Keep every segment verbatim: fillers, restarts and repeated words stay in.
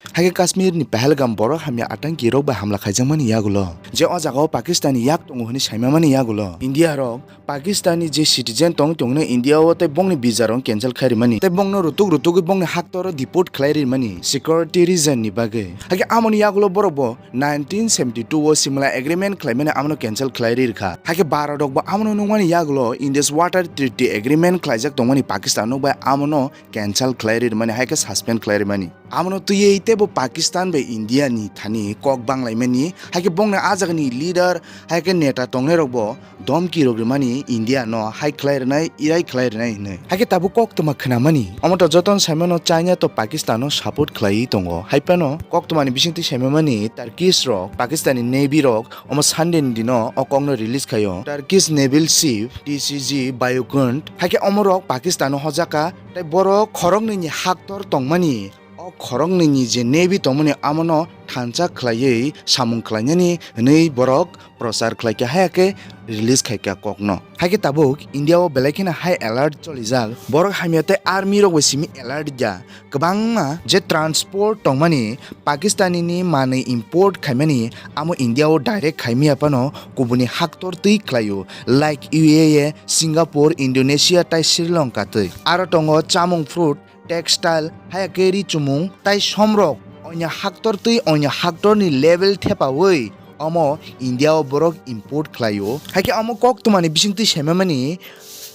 Haikhe Kashmir ni Pahalgam borok hamya atanki rok bai hamla khaijakmani yagulo, je o jaga o Pakistan ni yak tongo hwnwi saimamani yagulo, India rok Pakistan ni je citizen tong tongno India o tei bongni visa rok cancel khai rimani tei bongno rutuk rutugwi bongni haktor o deport khlai rimani security reason ni bagwi. Haikhe amoni yagulo borok bo nineteen seventy two o Simla agreement khlaimani amono cancel khlai ri rwkha. Haikhe Bharat rok bo amono nukmani yagulo Indus Water Treaty agreement khlaijak tongmani Pakistan rok bai amono cancel khlai ri rwmani, haikhe suspend khlai rimani. Amono twiwi teibo Pakistan bai India ni thani kok banglaimani, haikhe bongni a jagani leader, haikhe neta tongnai rok bo domki rok rimani India no hai khlai rwnai, irai khlai rwnai hwnwi. Haikhe tabuk koktwma khnamani. Omo to jotono saimano China to Pakistan no support khlaiwi tongo. Haiphano koktwmani bisingtwi saimamani Turkish rok, Pakistan ni Navy rok omo Sunday ni dino o kokno release khaio. Turkish Naval Ship T C G Bayukund. Haikhe omo rok Pakistan no hojaka tei borok khoroknwi ni haktor tongmani. O khoroknwi ni je Navy tongmani amono thansa khlaiwi samung khlainani hwnwi borok prochar khlaikha, haikhe release khaikha kokno. Haikhe tabuk India o belai kheno high alert cholijak. Borok hamya tei army rok bai simi alert ya. Kwbangma je transport tongmani Pakistani ni manwi import khaimani amo India o direct khaimya phano kubuni haktor twi khlaio, like U A E, Singapore, Indonesia tei Sri Lanka twi. Aro tongo chamung fruit, textile, haya khe ri chumung tai somrok onya haktor twi onya haktor ni level thepawi omo India o borok import khlaio. Haikhe omo koktwmani bisingtwi saimamani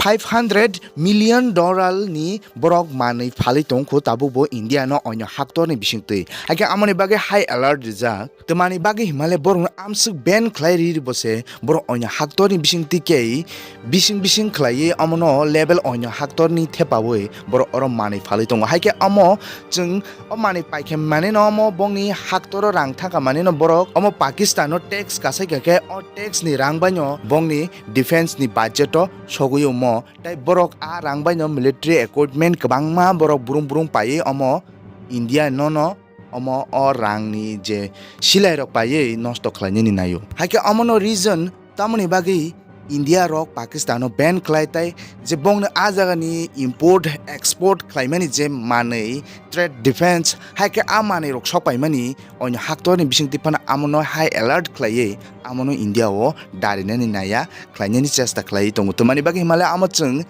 five hundred million dollar ni borok manwi phalwi tongkho tabukbo India no onya haktor ni bisingtwi. Haikhe amoni bagwi high alert rijak. Twmani bagwi himale borokno amswk ban khlai riri bo se borok onya haktorni bising twi kei bising bising khlaiwi omono level onya haktorni thepawi borok oro manwi phalwi tongo. Haikhe omo chwng o manwi paikhe manino omo bongni haktoro rang thangkha manino borok omo Pakistano tax kasai kha khe o taxni rang baino bongni defenseni budgeto sogwi omo. Tei borok a rang baino military equipment kwbangma borok brum brum paiwi omo India nono omo o rangni je silairok paiwi nosto khlainani naio. Haikhe omono reason tamoni bagwi India rok Pakistano ban khlai tai je bongni a jagani import export khlaimani je manwi trade defense haikhe a manwi rok sokpaimani oino haktorni bisingtwi phano amono high alert khlaiwi amono India o darinani naiya khlainani chesta khlaiwi tongo. Twmani bagwi himale amo chwng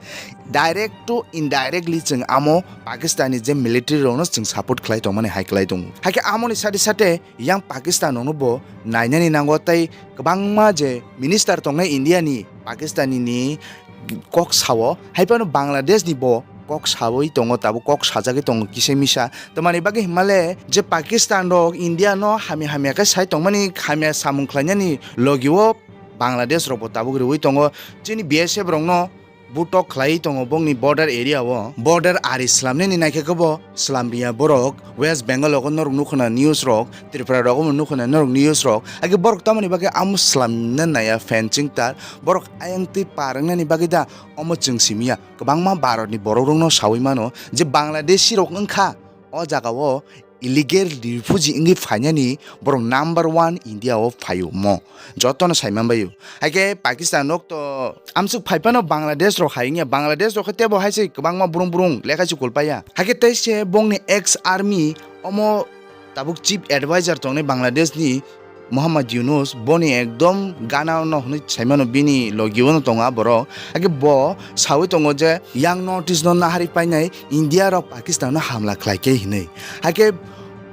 direct to indirectly chwng amo Pakistani je military rokno chwng support khlai tongmani hai khlai tongo. Haikhe amoni sate sate yang Pakistan rokno bo nainani nango tei kwbangma je minister tongnai India ni Pakistani ni kok sao, haiphano Bangladesh ni bo kok sawi tongo, tabuk kok sajagwi tongo kisa misa. Twmani bagwi himale je Pakistan rok India no hamya hamya khe sai tongmani, hamya samung khlainani logi o Bangladesh rok bo tabuk rwui tongo. Chini B S F rok no butok khlaiwi tongo bongni border area o. Border ari slamnani naikhe khe bo slamriya borok. West Bengal rogo norok nukho na news rok, Tripura rogo bo nukho na norok news rok. Age borok tamoni bagwi amo slamna naiya fencing tar. Borok ayang twi par wngnani bagwi da omo chwng simiya. Kwbangma Bharatni borokrokno saui mano je Bangladeshi rok wngkha o jagao illegal refugee wngwi phainani borok number one India o phaio mo. Jotono saiman baio. Haikhe Pakistan rok to amsuk phaiphano Bangladesh rok hai wngya. Bangladesh rok khe tebo hai se kwbangma brung brung lekha chukul paiya. Haikhe tei se bongni ex army omo tabuk chief advisor tongnai Bangladesh ni Muhammad Yunus boni ekdom gana no hwnwi saimano bini logi o no tongo a borok. Haikhe bo saui tongo je yang North East no nahari painai India rok Pakistan no hamla khlai khe hinwi. Haikhe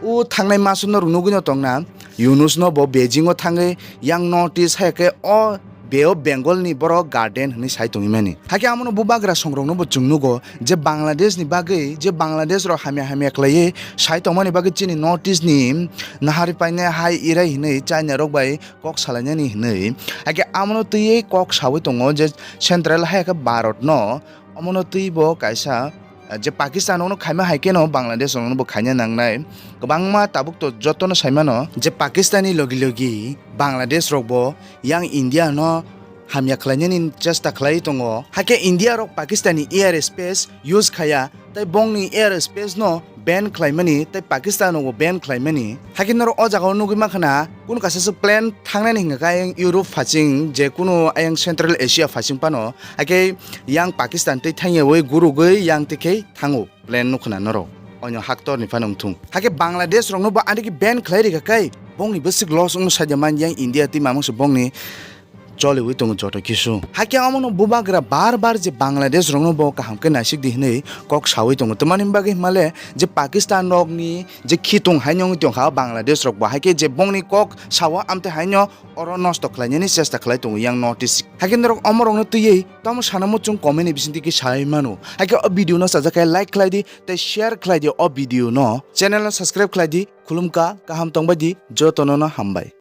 o thangnai masu no rwnugwi no tongna Yunus no bo Beijing o thangwi yang North East haikhe o Bay of Bengal ni borok garden hwnwi sai tongwi mani. Haikhe amono bubagra songrokno bo chwng nugo je Bangladesh ni bagwi je Bangladesh rok hamya hamya khlaiwi sai tongmani bagwi chini North East ni nahari painai hai irai hinwi China rok bai kok salainani hinwi. Haikhe amono twiwi kok saui tongo je Central hai khe Bharat no omono twibo kaisa, eh, je Pakistan rokno khaima hai kheno Bangladesh rokno bo khaina nangnai. Kwbangma tabuk to jotono saimano je Pakistan ni logi logi Bangladesh rok bo yang India no hamya khlainani chesta khlai tongo. Haikhe India rok Pakistan ni air space use khaya tei bongni air space no ban khlaimani tei Pakistan rok bo ban khlaimani. Haikhe norok o jagao nugwi mankha na kunu kaisa se plane thangnani hingkha khe ayang Europe phasing je kunu ayang Central Asia phasing phano. Haikhe yang Pakistan tei thangyawi gurugwi yang tei khe thango plane nukho na norok. Onyo haktor ni phano wngthung. Hakhe Bangladesh rokno bo ani ki ban khlai rikha kai. Bongni bwswk loss wngno saida man yang India twi mamang se bongni choliwi tongo joto kisu. Hakhe omono bubagra bar bar je Bangladesh rokno bo kaham khe naisik di hinwi kok sawi tongo. Tamani bagwi himale je Pakistan rokni je khitung haino wngwi tongkha Bangladesh rok bo. Hakhe je bongni kok sawo amte haino oro nosto khlainani chesta khlai tongo yang North East. Hakhe norok omorokno twiwi tamo sanamo chwng comment ni bisingtwi khe sai mano. Hakhe o video no sajak khe like khlai di tei share khlai di o video no. Channel no subscribe khlai di. Khulumkha, kaham tongbai di, jotono no hambai.